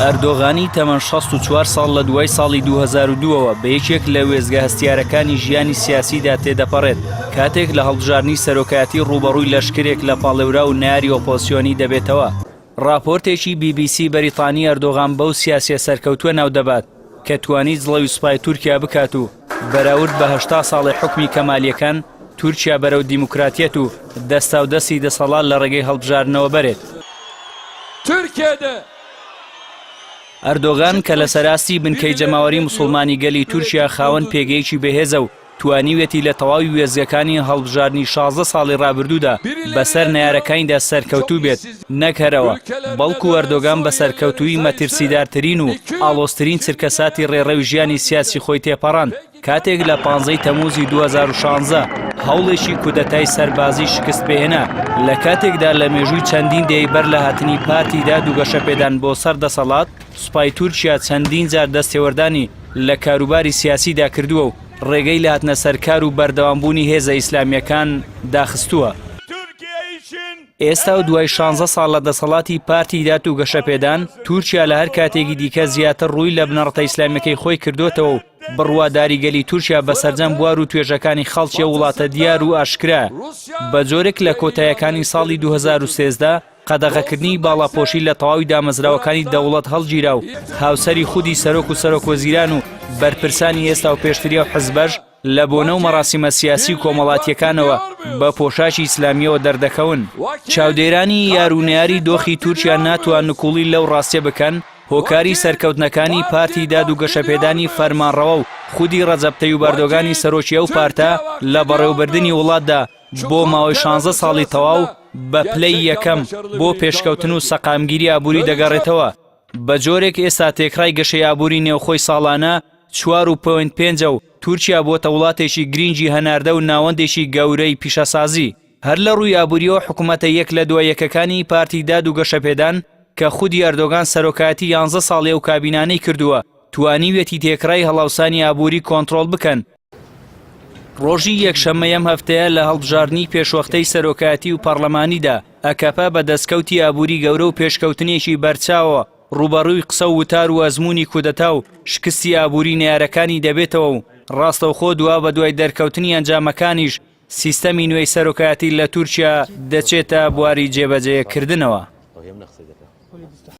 ئەردۆغانی تەمەن 64 ساڵ لە دوای ساڵی 2002ەوە بە یەکێک لە وێستگە هەستیارەکانی ژیانی سیاسیدا تێدەپەڕێت، کاتێک لە هەڵبژاردنی سەرۆکایەتی ڕووبەڕووی لەشکرێک لە پاڵێوراو و نەیاری ئۆپۆزسیۆنی دەبێتەوە. ڕاپۆرتێکی بی بی سی بەریتانی ئەردۆغان بەو سیاسیە سەرکەوتووە ناودەبات کە توانی جڵەوی سوپای تورکیا بکات و بەراورد بە 80 ساڵی حوکمی کەمالیەکان تورکیا بەرەو دیموکراتیەت و دەستاودەستی دەسەڵات لە ڕێگەی هەڵبژاردنەوە بەرێت. ئەردۆغان کە لەسەر ئاستی بنکەی جەماوەری موسوڵمانی گەلی تورکیا خاوەن پێگەیەکی بەهێزە و توانیویەتی لە تەواوی وێستگەکانی هەڵبژاردنی 16 ساڵی ڕابردوودا بەسەر نەیارەکانیدا سەرکەوتوو بێت، نەک هەر ئەوە، بەڵکو ئەردۆگان بە سەرکەوتوویی مەترسیدارترین و ئاڵۆزترین چرکەساتی ڕێڕەوی ژیانی سیاسی خۆی تێپەڕاند، کاتێک لە پانزەی تەمووزی 2016 هەوڵێکی کودەتای سەربازی شکستپێهێنا، لە کاتێکدا لە مێژووی چەندین دەیەی بەر لە هاتنی پارتی داد و گەشەپێدان بۆ سەر دەسەڵات، سوپای تورکیا چەندین جار دەستێوەردانی لە کاروباری سیاسیدا کردووە و ڕێگەی لە هاتنە سەرکار و بەردەوامبوونی هێزە ئیسلامییەکان داخستووە. ئێستا و دوای شانزە ساڵ لە دەسەڵاتی پارتی داد و گەشەپێدان، تورکیا لە هەر کاتێکی دیکە زیاتر ڕووی لە بنەڕەتە ئیسلامییەکەی خۆی کردۆتەوە و بڕواداری گەلی تورکیا بە سەرجەم بوار و توێژەکانی خەڵکی ئەو وڵاتە دیار و ئاشکرایە، بە جۆرێک لە کۆتاییەکانی ساڵی 2013 قەدەغەکردنی باڵاپۆشی لە تەواوی دامەزراوەکانی دەوڵەت هەڵگیرا و هاوسەری خودی سەرۆک و سەرۆکوەزیران و بەرپرسانی ئێستا و پێشتری ئەو حزبەش لە بۆنە و مەراسیمە سیاسی و کۆمەڵاتییەکانەوە بە پۆشاکی ئیسلامییەوە دەردەکەون. چاودێرانی یار و نەیاری دۆخی تورکیا ناتوان نکوڵی لەو ڕاستیە بکەن هۆکاری سەرکەوتنەکانی پارتی داد و گەشەپێدانی فەرمانڕەوا و خودی ڕەجەب تەیب ئەردۆگانی سەرۆکی ئەو پارتە لە بەڕێوەبردنی وڵاتدا بۆ ماوەی شانزە ساڵی تەواو بە پلەی یەکەم بۆ پێشکەوتن و سەقامگیری ئابووری دەگەڕێتەوە، بە جۆرێک ئێستا تێکڕای گەشەی ئابووری نێوخۆی ساڵانە چوار و point پێنجە و تورکیا بووەتە وڵاتێکی گرینگی هەناردە و ناوەندێکی گەورەی پیشەسازی. هەر لە ڕووی ئابوورییەوە حکوومەتە یەک لە دوا یەکەکانی پارتی داد و گەشەپێدان کە خودی ئەردۆگان سەرۆکایەتی یانزە ساڵی ئەو کابینانەی کردووە توانیویەتی تێکڕای هەڵاوسانی ئابووری کۆنتڕۆڵ بکەن. ڕۆژی یەکشەممەی ئەم هەفتەیە لە هەڵبژاردنی پێشوەختەی سەرۆکایەتی و پەڕلەمانیدا، ئەکەپە بە دەستکەوتی ئابووری گەورە و پێشکەوتنێکی بەرچاوەوە ڕووبەڕووی قسە و وتار و ئەزموونی کودەتا و شکستی ئابووری نەیارەکانی دەبێتەوە و ڕاستەوخۆ دوابەدوای دەرکەوتنی ئەنجامەکانیش سیستەمی نوێی سەرۆکایەتی لە تورکیا دەچێتە بواری جێبەجێکردنەوە.